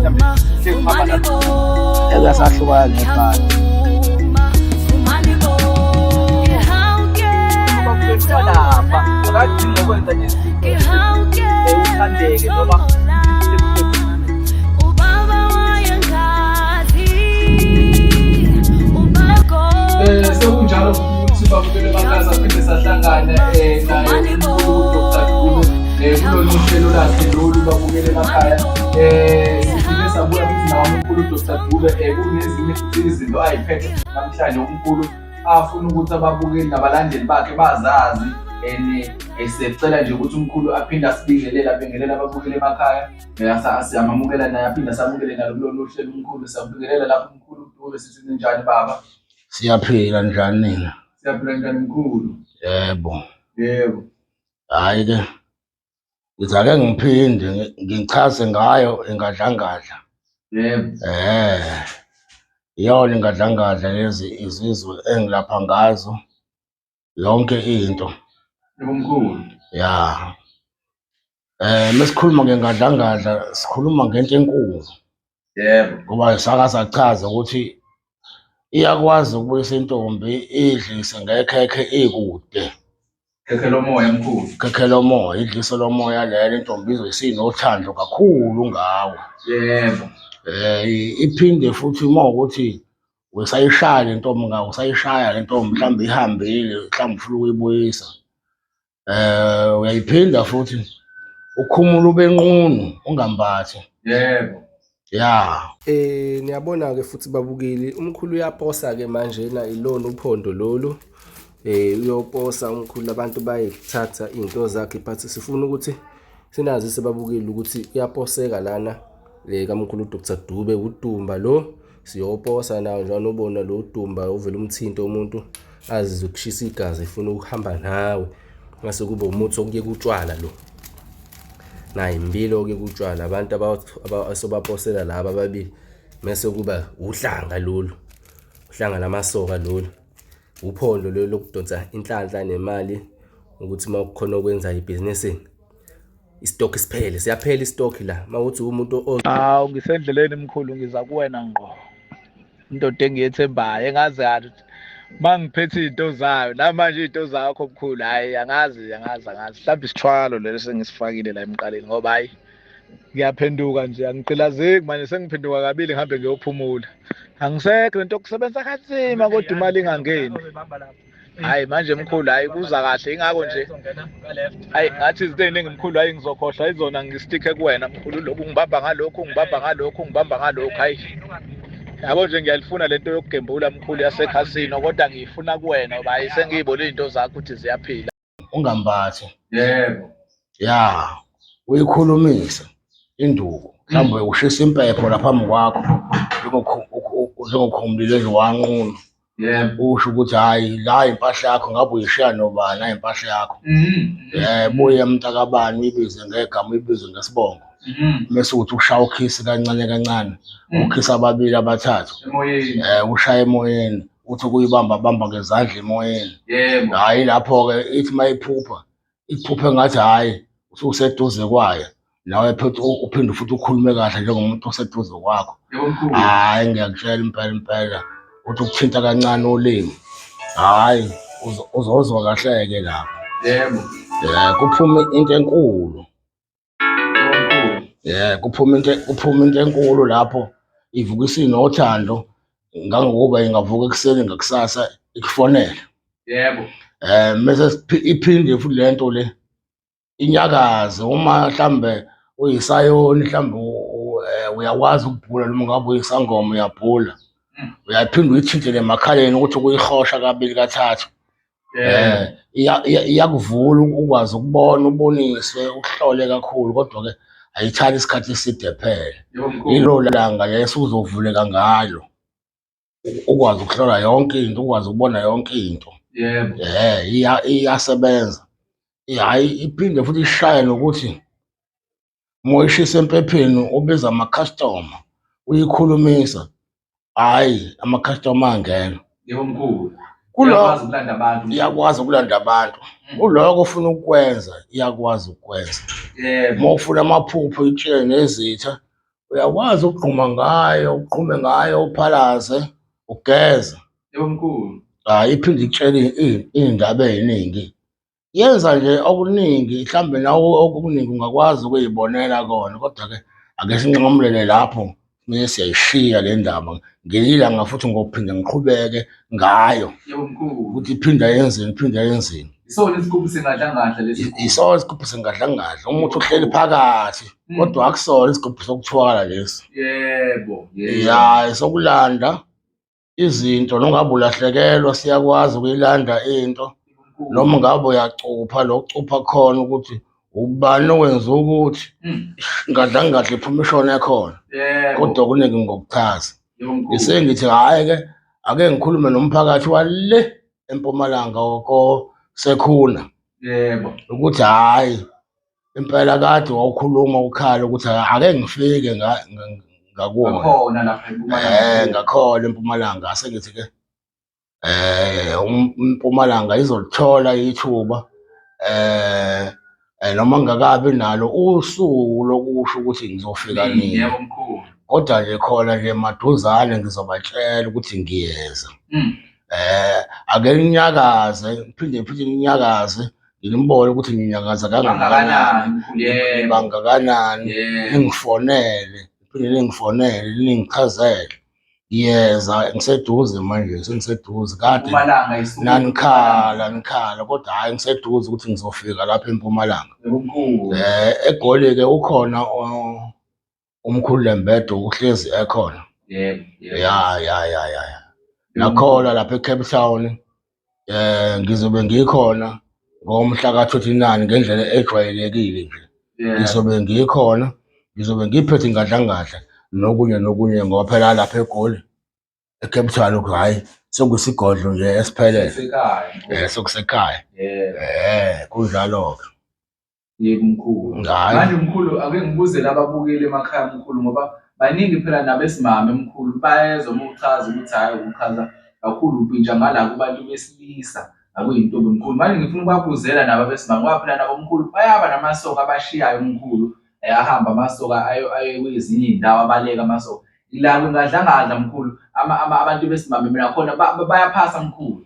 Mhlawumbe sekuhamba nalo. Eke sahlukana nebhasi. Lapha akadingi ukwenza nje izinto uthandeke noma. Sekunjalo futhi babukele bakaza phinde sahlangana naye umkhulu Dr. Dube kulolu hlelo lakhe lolu babukele emakhaya. Siphinde sabuya futhi nawo umkhulu Dr. Dube, kunezinye futhi izinto ayiphethe namhlanje umkhulu afuna ukuthi ababukeli nabalandeli bakhe bazazi, and siyacela nje ukuthi umkhulu aphinde asibingelele, abingelele ababukeli emakhaya. Siyamamukela naye, aphinde asamukele nalo kulolu hlelo umkhulu. Siyambingelela lapho umkhulu Dube, sithi ninjani baba? Siyaphila, njani nina? Siyaphila, njani mkhulu? Yebo. Yebo. Hhayi ke, ngithi ake ngiphinde ngichaze ngayo ingadlangadla. Iyona ingadlangadla lezi izizwe engilapha ngazo yonke into. Yebo mkhulu. Ya. Mesikhuluma ngengadlangadla sikhuluma ngento enkulu. Ngoba sake sachaza ukuthi iyakwazi ukubuyisa intombi idlise ngekhekhe ikude. Khekhe lomoya mkhulu. Khekhe lomoya, idliso lomoya lelo, intombi izobe isinothando kakhulu ngawe. Iphinde futhi uma ukuthi usayishaya le ntombi ngawe, usayishaya le ntombi mhlawumbe ihambile, mhlawumbe ufuna ukuyibuyisa. Uyayiphinda futhi ukhumula ube nqunu ungambathi. Ya. Niyabona ke futhi babukeli, umkhulu uyaposa ke manje na ilona uphondo lolu. Uyoposa umkhulu, abantu bayithatha izinto zakhe, but sifuna ukuthi sinazise babukeli ukuthi uyaposeka lana kamkhulu Dr Dube, udumba lo siyoposa nawo njengoba ubona lo udumba uvela umthinto umuntu azizwe kushisa igazi efuna ukuhamba nawe, ngase kube umuthi okuyeka utshwala lo. Nayi impilo okuyeka utshwala, abantu asobaposela laba ababili mese kuba uhlanga lolu, uhlanga lamasoka lolu, uphondo lolu lokudonsa inhlanhla nemali, ukuthi uma kukhona okwenza ibhizinisini istock siphele, siyaphela istock la mawuthi umuntu. Hawu, ngisendleleni mkhulu, ngiza kuwena ngqo. Indoda engiyethembayo engazi kahle ukuthi mangiphethe izinto zayo namanje izinto zakho mkhulu, hayi angazi angazi angazi, mhlawumbe isithwalo lelo sengisifakile la emqaleni, ngoba hayi ngiyaphenduka nje, angigqilazeki manje, sengiphenduka kabili ngihambe ngiyophumula. Angisekho lento yokusebenza kanzima kodwa imali ingangeni. Hayi manje mkhulu, hayi kuza kahle, ingakho nje hayi ngathi izinto ey'ningi mkhulu, hayi ngizokhohlwa izona, ngistikhe kuwena mkhulu, lokhu ngibamba ngalokhu, ngibamba ngalokhu, ngibamba ngalokhu. Hayi yabo nje ngiyalifuna lento yokugembula mkhulu yasekhasino, kodwa ngiyifuna kuwena ngoba hayi sengiyibona iy'nto zakho ukuthi ziyaphila. Ungambathi. Yebo. Ya, uyikhulumise induku, mhlawumbe ushisa impepho lapha phambi kwakho njengokhumulile nje wanqunu. Usho ukuthi hayi la impahla yakho ngabe uyishiya nobani, nayi impahla yakho. Buye mntakabani, uyibize ngegama, uyibize ngesibongo. Mese uthi ushaya ukhisi kancane kancane, ukhisi ababili abathathu. Emoyeni. Ushaya emoyeni, uthi ukuyibamba bamba ngezandla emoyeni. Hhayi lapho-ke ithi mayiphupha, iphuphe ngathi hhayi ususeduze kwayo. Nawe phethe uphinde futhi ukhulume kahle njengomuntu oseduze kwakho. Hhayi ngiyakutshela impela impela, uthi ukuthinta kancane ulimi, hhayi uzozwa kahle-ke lapho. Kuphume into enkulu. Kuphume into enkulu lapho, ivuka isinothando ngangokuba ingavuka ekuseni ngakusasa ikufonele. Mese iphinde futhi le nto le inyakaze, uma mhlambe uyisayoni, mhlambe uyakwazi ukubhula noma ngabe uyisangoma uyabhula. Uyaphinda uyithinte nemakhaleni ukuthi ukuyihosha kabili kathathu. Iyakuvula ukwazi ukubona, uboniswe, uhlole kakhulu, kodwa-ke ayithathi isikhathi eside phela. Yilo langa leso uzovuleka ngalo, ukwazi ukuhlola yonke into, ukwazi ukubona yonke into. Iyasebenza. Hhayi iphinde futhi ishaye nokuthi uma uyishisa empepheni ubiza amakhastoma, uyikhulumisa, hhayi amakhastoma angena. Yebo mkhulu. Iyakwazi ukulanda abantu. Iyakwazi ukulanda abantu. Kuloko ofuna ukukwenza, iyakwazi ukukwenza. Uma ufuna amaphupho itshele nezitha, Uyakwazi ukugquma ngayo, uqhume ngayo, uphalaze, ugeze. Yebo mkhulu. Hayi iphinde ikutshele iy'ndaba ey'ningi. Yenza nje okuningi mhlawumbe nawe okuningi ungakwazi ukuyibonela kona kodwa-ke ake sinqamulele lapho bese siyayishiya le ndaba. Ngelinye ilanga futhi ngophinde ngiqhubeke ngayo Yebo mkhulu. ukuthi iphinda yenzeni, iphinda yenzeni. Isona isigubhu sengadlangadla lesi. Isona isigubhu sengadlangadla, umuthi uhleli phakathi kodwa akusona isigubhu sokuthwala lesi. Yebo, yebo. Ya, esokulanda izinto nongabe ulahlekelwa siyakwazi ukuyilanda into noma ngabe uyacupha lo kucupha khona ukuthi ubani owenza ukuthi ngadlangadla iphuma ishone khona kodwa okuningi ngokuchaza. Ngisengithi hhayi-ke ake ngikhulume nomphakathi wale eMpumalanga koSekhuna Yebo. Ukuthi hhayi impela kade wawukhuluma ukhala ukuthi ake ngifike ngakuwona. Ngakhona lapha eMpumalanga. Ngakhona eMpumalanga ase ngithi ke uMpumalanga izolithola ithuba noma ngingakabi nalo usuku lokusho ukuthi ngizofika nini. Yebo mkhulu. Kodwa nje khona nje maduzane ngizobatshela ukuthi ngiyeza. Ake ninyakaze, ngiphinde futhi ninyakaze, nginibone ukuthi nginyakaza kangakanani, Kangakanani mkhulu yebo. bangakanani, Yebo. ningifonele, niphinde ningifonele, ningichazele. Ngiyeza ngiseduze manje, sengiseduze kade Mpumalanga isuke. nanikhala nikhala kodwa hhayi ngiseduze ukuthi ngizofika lapha eMpumalanga. Yebo mkhulu. EGoli-ke ukhona umkhulu Lembedo uhlezi ekhona. Yebo, yebo. Ya ya ya ya. ya. Nakhona lapha eCape Town ngizobe ngikhona ngomhla ka-29 ngendlela ejwayelekile nje. Yebo. Ngizobe ngikhona, ngizobe ngiphethe ingadlangadla nokunye nokunye ngoba phela lapha eGoli eCape Town lokhu hhayi sekusigodlo nje esiphelele. Sekhaya. Sekusekhaya. Yebo. Kunjalo-ke. Yebo mkhulu. Hhayi. Manje mkhulu ake ngibuze lababukeli emakhaya mkhulu ngoba baningi phela nabesimame mkhulu bayezwa uma uchaza ukuthi hhayi uchaza kakhulu upintsha ngala kubantu besilisa akuyintombi mkhulu. Manje ngifuna ukubabuzela nabo abesimame ngoba phela nabo mkhulu bayaba namasoka abashiyayo mkhulu ahamba amasoka aye kwezinye iy'ndawo abaleka amasoka. La kwingadlangadla mkhulu abantu besimame mina khona bayaphasa mkhulu.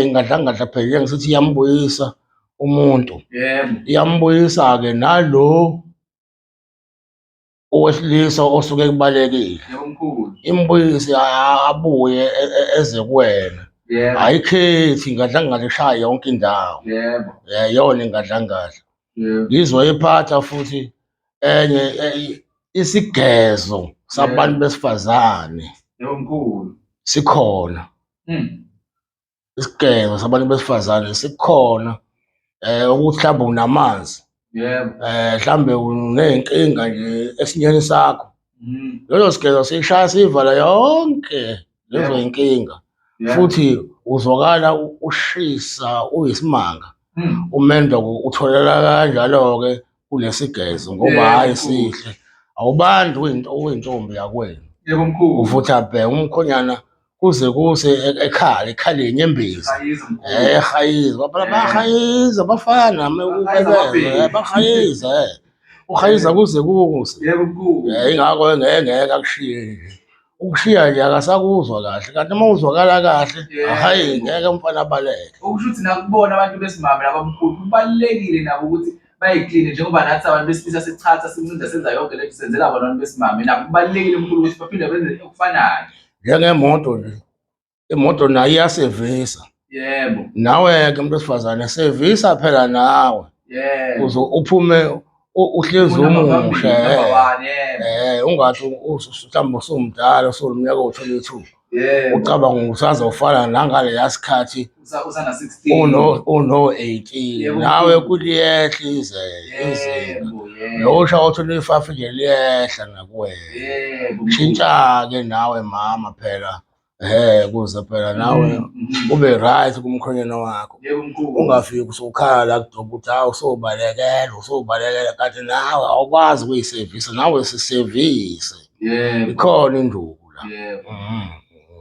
Ingadlangadla phela ngisithi iyambuyisa umuntu. Yebo. Iyambuyisa-ke nalo owesilisa osuke ekubalekile. Yebo mkhulu. Imbuyise abuye eze kuwena. Yebo. Ayikhethi ingadlangadla ishaya yonke indawo. Yebo. Yona ingadlangadla. Yebo. Ngizoyiphatha futhi enye isigezo sabantu besifazane. Yebo mkhulu. Sikhona. Isigezo sabantu besifazane sikhona ukuthi mhlawumbe unamanzi. Yebo. Mhlawumbe uney'nkinga nje esinyeni sakho. Leso sigezo sishaya sivala yonke lezo y'nkinga. Futhi uzwakala ushisa uyisimanga. Umendo utholakala kanjalo-ke kulesigezo ngoba hhayi sihle. Awubandi uyintombi yakwenu. Yebo mkhulu. Uvutha bhe umkhonyana kuze kuse ekhala ekhala inyembezi. Hayiza phela bahayiza bafana bahayiza uhayiza kuze kuse. Yebo mkhulu. Ingakho ngeke akushiye nje. Ukushiya nje akasakuzwa kahle kanti uma uzwakala kahle hhayi ngeke umfana abaleke. Okusho ukuthi nakubona abantu besimame laba mkhulu kubalulekile nabo ukuthi bayikline njengoba nathi abantu besilisa sichatha sincinda senza yonke lento senzela bona abantu besimame nabo kubalulekile mkhulu ukuthi baphinde benze okufanayo. Njengemoto nje imoto nayo iyasevisa. Yebo. Nawe-ke umuntu wesifazane sevisa phela nawe. Yebo. Uze uphume uhlezi umusha. Ungathi mhlawumbe usumdala usuwuminyaka ewu-22. Yebo. Ucabanga usazofana nangaleya sikhathi Usana 16. uno-18. Nawe kuliyehla izinga. Lo usha u-25 nje liyehla nakuwena. Yebo. Shintsha-ke nawe mama phela. Kuze phela nawe ube right kumkhwenyana wakho. Yebo mkhulu. Ungafiki usukhala kudoba ukuthi hawu usubalekela usubalekela kanti nawe awukwazi ukuyisevisa nawe sisevise. Yebo. Ikhona induku la. Yebo.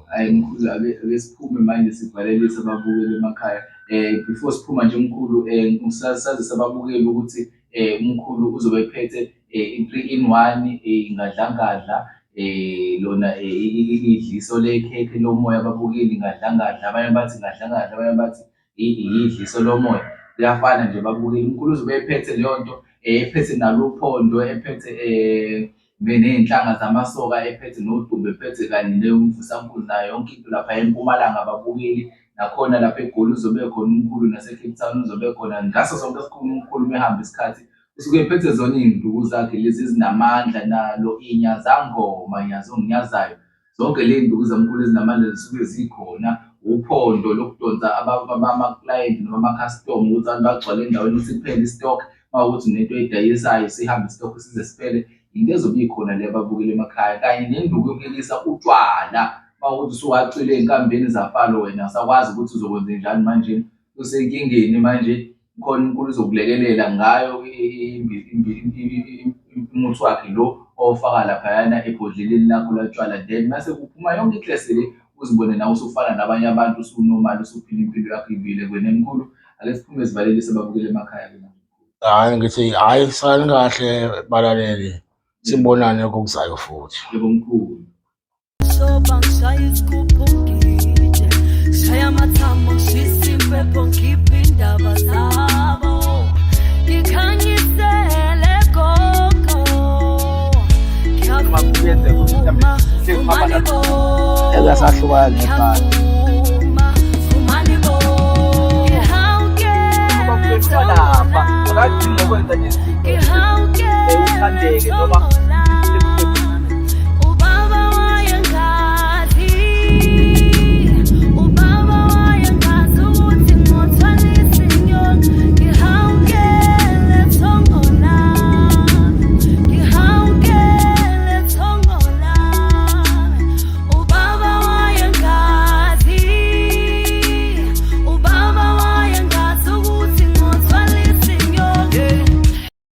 Hayi mkhulu ake siphume manje sivalelise ababukeli emakhaya. Before siphuma nje mkhulu sazise ababukeli ukuthi Umkhulu uzobe ephethe i-three in one, ingadlangadla lona idliso lekhekhe lomoya ababukeli, ingadlangadla, abanye bathi ingadlangadla, abanye bathi idliso lomoya. Kuyafana nje babukeli, umkhulu uzobe ephethe leyo nto, ephethe nalo uphondo, ephethe ney'nhlanga zamasoka, ephethe nodumbe, ephethe kanye nemvusankunzi nayo yonke into lapha eMpumalanga ababukeli. Nakhona lapha eGoli uzobe ekhona umkhulu, nase-Cape Town uzobe ekhona. Ngaso sonke isikhulu umkhulu uma ehamba isikhathi usuke ephethe zona iy'nduku zakhe lezi ezinamandla nalo inyazangoma inyazonginyazayo. Zonke ley'nduku zamkhulu ezinamandla zisuke zikhona. Uphondo lokudonsa amaklayenti noma amakhasitoma ukuthi abantu bagcwale endaweni siphele i-stock. Uma kuwukuthi unento oyidayisayo sihambe i-stock size siphele. Into ezobe ikhona le ababukeli emakhaya kanye nenduku yokubilisa utshwala. Uma kuwukuthi usuwacwila ey'nkambeni zafalo wena awusakwazi ukuthi uzokwenzenjani manje, usenkingeni manje. Khona uNkulunkulu uzokulekelela ngayo umuthi wakhe lo owufaka laphayana ebhodleleni lakho latshwala, then mase kuphuma yonke iklese le uzibone nawe usufana nabanye abantu usunomali usuphila impilo yakho ibuyele kuwena. Mkhulu, ake siphume sivalelise ababukeli emakhaya-ke manje. Hhayi ngithi hhayi salani kahle balaleli, sibonane kokuzayo futhi. Yebo mkhulu. Soba ngishaya isigubhu ngide shaya amathambo ngishisa impepho ngikhiphe indaba zabo ngikhanyisele gogo Noma kuyenzeka ukuthi mhlawumbe ngiyavuma sekuhamba vumani bo Engasahlukani nebhasi. ngiyavuma vumani bo Uma ngihawukele kufika lapha akadingi ukwenza nje izinto uthandeke noma